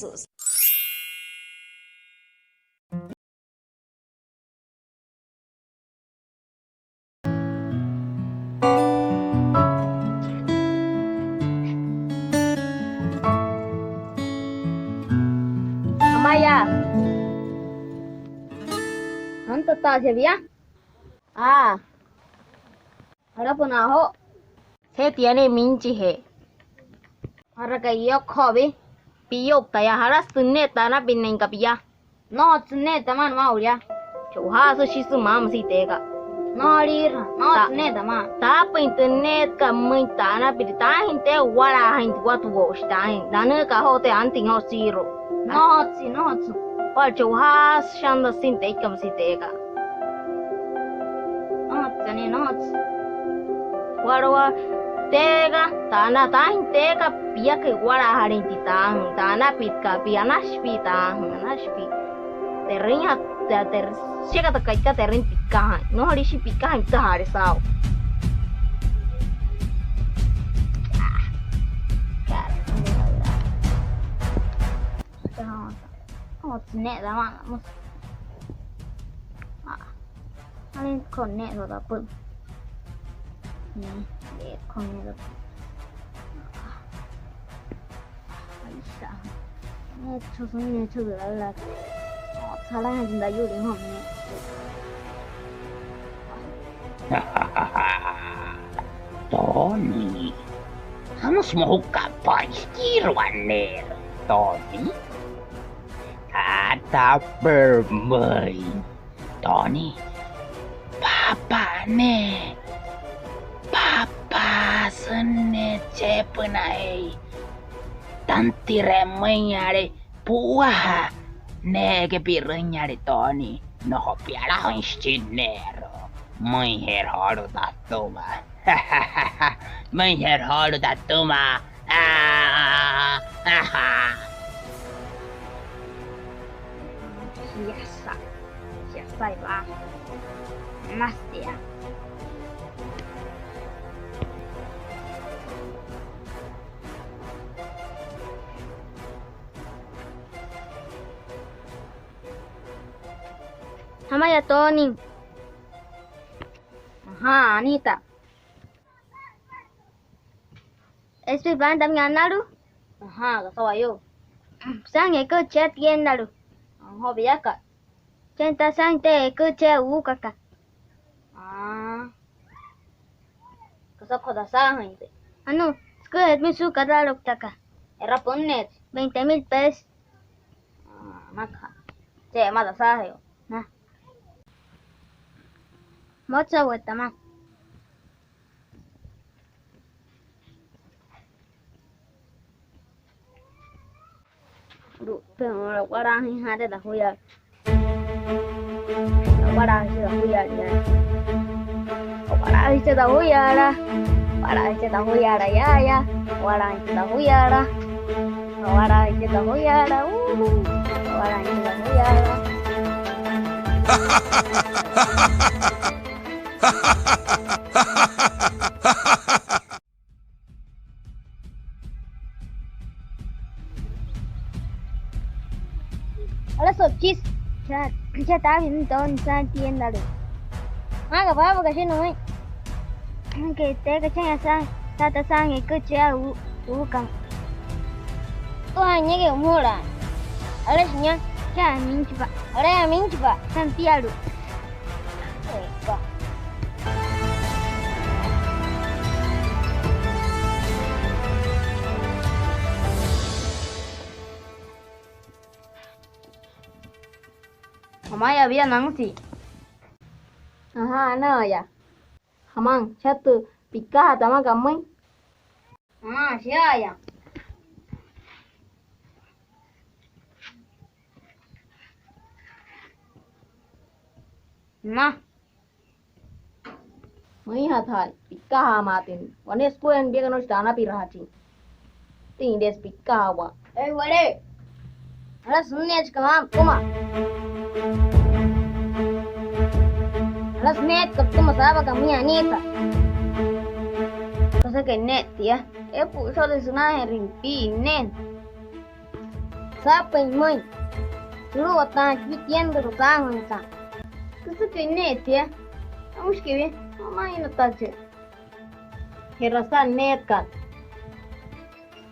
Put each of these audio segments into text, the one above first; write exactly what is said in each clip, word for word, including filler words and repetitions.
Jamaya. Antata, ¿sabía? Ah. Jarapünaa joo. Süje tia ne'e minchijee. Ja'raka, iyouka joo'opü. Piyoukta yaa, ¿jalasü tü ne'e tü anapinnüinkat pia? Nnojotsü tü ne'e tamaa nümaa julia. Che'ojaasü süsü maama süchiki teeka'a. Nnojoliira, nnojotsü tü ne'e tamaa. Taapüin tü ne'ekat pümüin tü anapinnüin, taajüin tü eewalaajain tü watu'u, o'ushi taajüin. Nanüika'a joo tü, antüin joo zero. Nnojotsü, nnojotsü. Wa'le'e, che'ojaasü shanta süsü teikam süchiki teeka'a. Nnojotsü, nnojotse. Wa'lua, teeka, tü ana, taajüin teeka piakai walaajale tü taajüin, tü anapitkat pia, anashi pia taajüin, anashi pia. Te'rüinjatü, te, te, süchekata ka'ikat te'rüin pi'kajaain. Nnojoliishii pi'kajaain, pütüjaale saa'u. Nnojotsü ne'e tamaa, müsü. Aa, aleein connect to tapüt. Ni, aleein connect to tapüt. Aisha. Ne'e chosü, ne'e chosü, la, la. Nnojotsü, alainjatü tü tayuulin joo ne'e. Tony. ¿Jamüsü mojuka'a pa'isikirua neerü, Tony? Taata pümüin. Tony, paapa ne'e, paapa sünneechi che'epünaa jee. Tantire'e müinjale pu'wajaa ne'e aka pi'rüinjale, Tony. Nnojo pi'yalajüin süchiirua neerü. Müinjeerü joolu'u tatüma. Müinjeerü joolu'u tatüma. Aa, ajaa. Shiasa. Shiasa iba. Mastia. Jamaya Tony. Ajaa, Anita. ¿Eesü paala tamüin annalu'u? Ajaa, kasa wayuu. Saa'in eküü chea tü e'ennalu'u. Joo piakat. Che'nta saa'in tü eküü chea uukakat. Aa. Kasa kota saajüin tü. Anuu, süküjee pümüin suuka kataloktaka. E'rapa sünneechi. Veinte mil pesos. Aa, naka. Che'e mata saajee. Na. Motso'u wetama. Pero wa'walaajüin jia tü juyaala. Wa'walaajüin tü juyaala yaaya. Wa'walaajüin tü juyaala. Wa'walaajüin tü juyaala yaaya. Wa'walaajüin tü juyaala. Wa'walaajüin tü juyaala. Wa'walaajüin tü juyaala. Hola, Sopchis. Cha, cha, taapüin Tony saa'in tü e'ennalu'u. Maa aka paapa kashi nümüin. Aka teeka cha'aya saa'in, taata saa'in eküü chea uu, uukain. Tu'u nia aka umujulaa. Alashi nia, cha'aya minchipa. Alaya minchipa, saa'in pialu'u. Jamaya, pia nanüsü. Ajaa, anaya. Jaman, shia tü pi'kajaa tamakat pümüin. Ajaa, shia'aya. Na. Müinjatü jaa'in, pi'kajaa ma'i tüü. Wane scuela piakat, nnojoishi tü anapirajachin. Tüin de'e süpikajawaa. Ei, wale. Ala sünneechi kamaa pütüma. Ala sünneechi kapütüma saa'u aka müin Anita. Kasa aka ne'e tia. Eepü'üsü otta sünainjee rinpii nen. Saapüin pümüin suluwataain chi tiendalü saajüinsa'a. Kasükai ne'e tia, amüshikee, jerasa neetkat.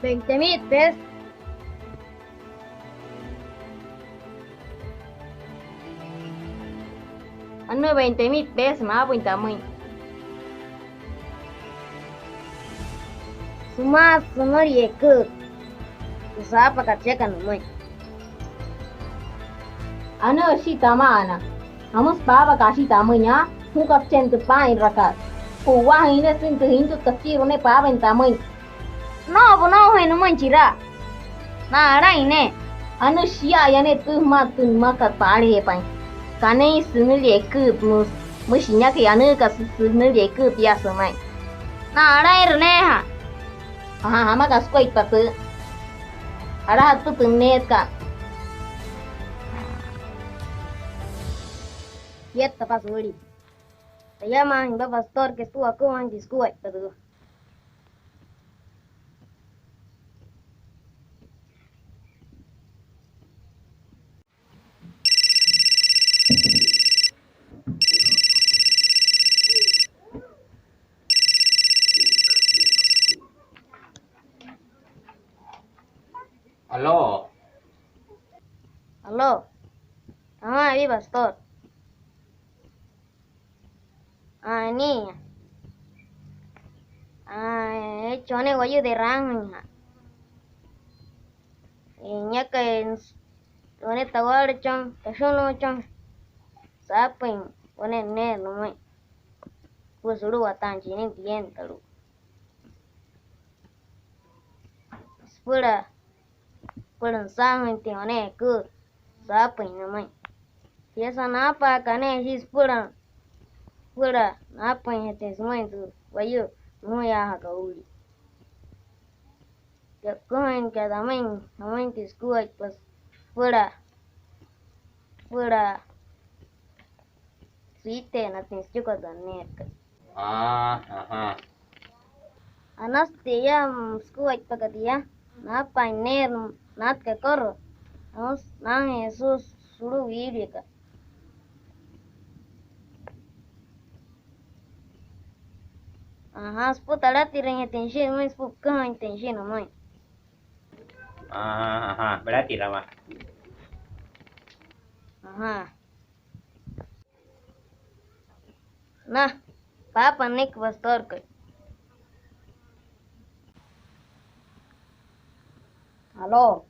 Veinte mil pesos. Anuu veinte mil pesos maapüin tamüin. Sümaa sünülia eküü, saapa kacheka nümüin. Anuu shia tama'ana. Jamüsü paapa kashi tamüin aa, junkatüchin tü paa'inrakat. Ju'wajüin ne'e süntüjüin tü tachiirua ne'e paapain tamüin. No'u pünoujain nümüin chira. Na'alain ne'e. Anuu shia'aya ne'e tü jümaa tü nümakat paalajeepain. Kaneein sünülia eküü müsü, müshi niakai anüükat sü sünülia eküü tia sümüin. Na'alainrü neeja. Ajaa, jamaka sukuaippa tü. Alajatü tü neetkat. Jietta pasa suli. Tayamaain pastor que estuvo aquí, sukuaippa tü. Aló. Aló. Ajá, mi pastor. Aa, niña. Aa, eechi wane wayuu te'raajüinja'a. Ee, niakai wane tawalachon, tashunuuchon, saapüin wane neerü nümüin süpüla suluwataain chi nia tiendalü. Süpüla, süpüla nüsaajüinjatüin wane eküü saapüin nümüin. Shiasa naapaka ne'e shia süpüla, süpüla naapüinjatüin sümüin tü wayuu nunuyaajakat oulia. Ke'oküjain aka tamüin, tamüin tü sukuaippa süpüla, süpüla süite'enatüin süchikua tü neerükat. Aa, ajaa. Anasü tia, mm, sukuaippakat tia, naapaain neerü, naatkat korro. Anasü naajüin Jesús sulu'u Bibliakat. Ajaa, süpüla talatirüinjatüin shia nümüin, süpüla püküjainjatüin shia nümüin. Ajaa, ajaa, pülatira mma. Ajaa. Na, paapa nünüiki pastorkai. Aló.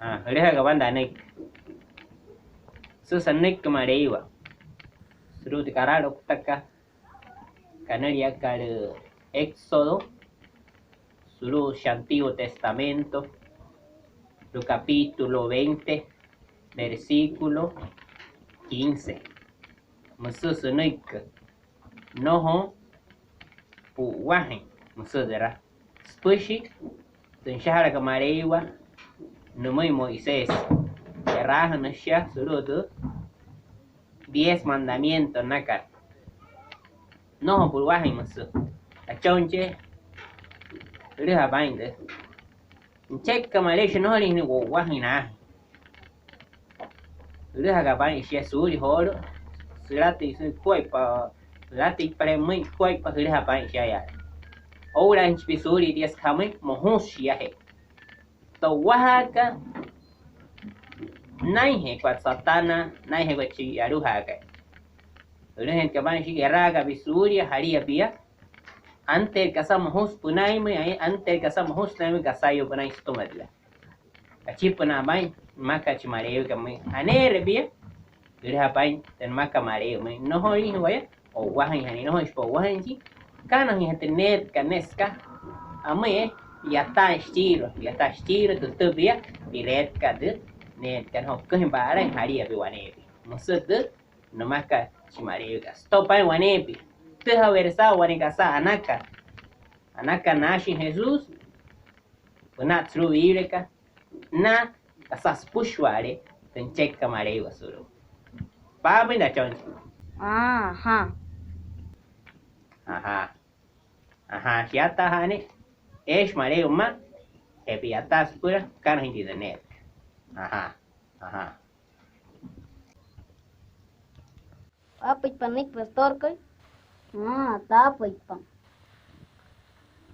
Aa, jülüjaka panta nünüiki. Süsa nünüiki Maleiwa sulu'u tü karalouktakat kanüliakat Éxodo, sulu'u chi Antiguo Testamento, sulu'u capítulo veinte, versículo quince. Müsü sünüiki: Nnojo pu'wajüin, müsü türa. Süpüshi tü nüshajakat Maleiwa nümüin Moisés, che'raajünüsü shia sulu'u tü diez mandamiento nakat. Nnojo pu'wajüin müsü. Achonche, jülüja paa'in tü. Nücheka'a Maleiwa shia nnojoliijünüin wo'uwajüin naajüin. Jülüjaka paa'in shia suulia joolu'u, sülatüin sukuaippa, sülatüin pale pümüin sukuaippa, jülüja paa'in shia'aya. Oo'ulaainjachi pia suulia tia süka jamüin, mojusü shiajee. To'uwajaaka, naa'injeekua Satanás, naa'injeekua chi Yalujaakai. Jülüjüinjatü aka paa'in shia, e'raaka pia suulia jalia pia. Antüshi kasa mojusü pünainmüin, antüshi kasa mojusü sünainmüin, kasayuu pünain sütüma tia. Kachipünaa paa'in nümakat chi Maleiwakai pümüin: Aneere pia. Jülüja paa'in tü nümakat Maleiwa pümüin: Nnojoliijüin waya o'uwajüinjanain, nnojoishi pia o'uwajüin chi. Kanajüinjatü tü neetkat ne'e süka jamüin, eh, a'yataain süchiirua, a'yataain süchiirua, tütüjaa pia pi'reetkat tü neetkat. Nnojoküjüin pa'alain, jalia pia waneepia. Müsü tü nümakat chi Maleiwakai. Süto'u paa'in waneepia. Pütüjaa, versado wane kasa anakat. Anakat naashin Jesús. Pünaa sulu'u Bibliakat. Na kasa süpüshua'ale tü nüchekakat Maleiwa sulu'u. Paapüin tachonchi. Ajaa. Ajaa. Ajaa, shiataja'a ne'e. Eeshi Maleiwa pümaa. Je pia ataa süpüla, kanajüintia tü ne'e. Ajaa, ajaa. Aapüitpa nünüiki pastorkai. Aa, taapüitpa.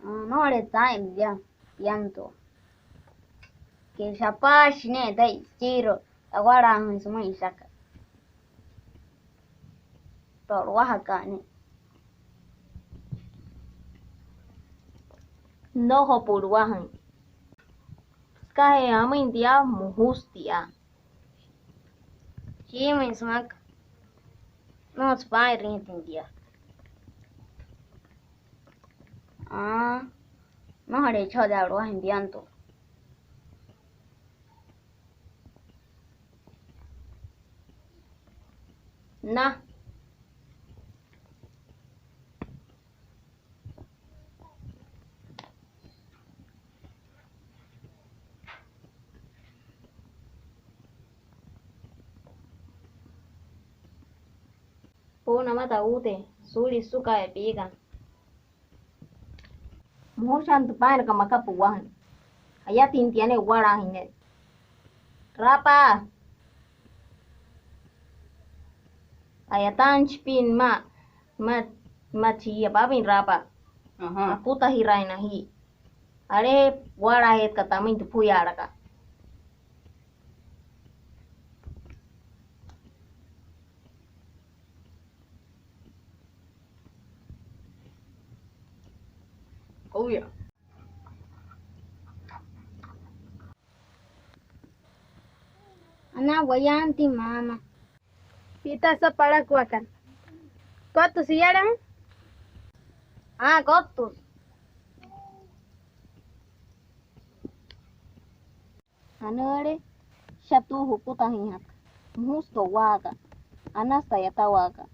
Aa, nnojole saa'in pia, piantua. Ke shapaashi ne'e taya süchiirua tawalaajüin sümüin shaka. To'luwajakaa ne'e. Nnojo pu'luwajüin. Sükajee amüin tia, mojusü tia. Shiimüin sümaka. Nnojotsü paa'inrüinjatüin tia. Aa, nnojole cho'u tia a'luwajüin piantua. Na. Pu'una mata uute suli süchika'aya piakana. Mojushaana tü paa'inrakat maka pu'wajüin. Ayatüin tia ne'e, uwalaajüin ne'e. Rapa. A'yataain chipii nümaa, nümaa, nümaa chia, paapüin Rapa. Ajutajiraain najii. Alejee puwalaajeetkat tamüin tü pujialakat. Ana, wayaanti maama. Pita so'u palakuakat. Kottüsü yala. Aa, kottüsü. Anüle, shia tuu jukutajüinjaka. Mojusü to'waaka. Anasü ta'yatawaakat.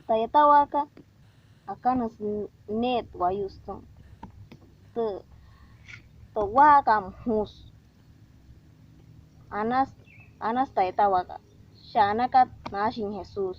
Ta'yatawaakat, akanüsü ne'e tü wayuu sütüma. Tü, to'waakat mojusü. Anasü, anasü ta'yatawaakat. Shia anakat, naashin Jesús.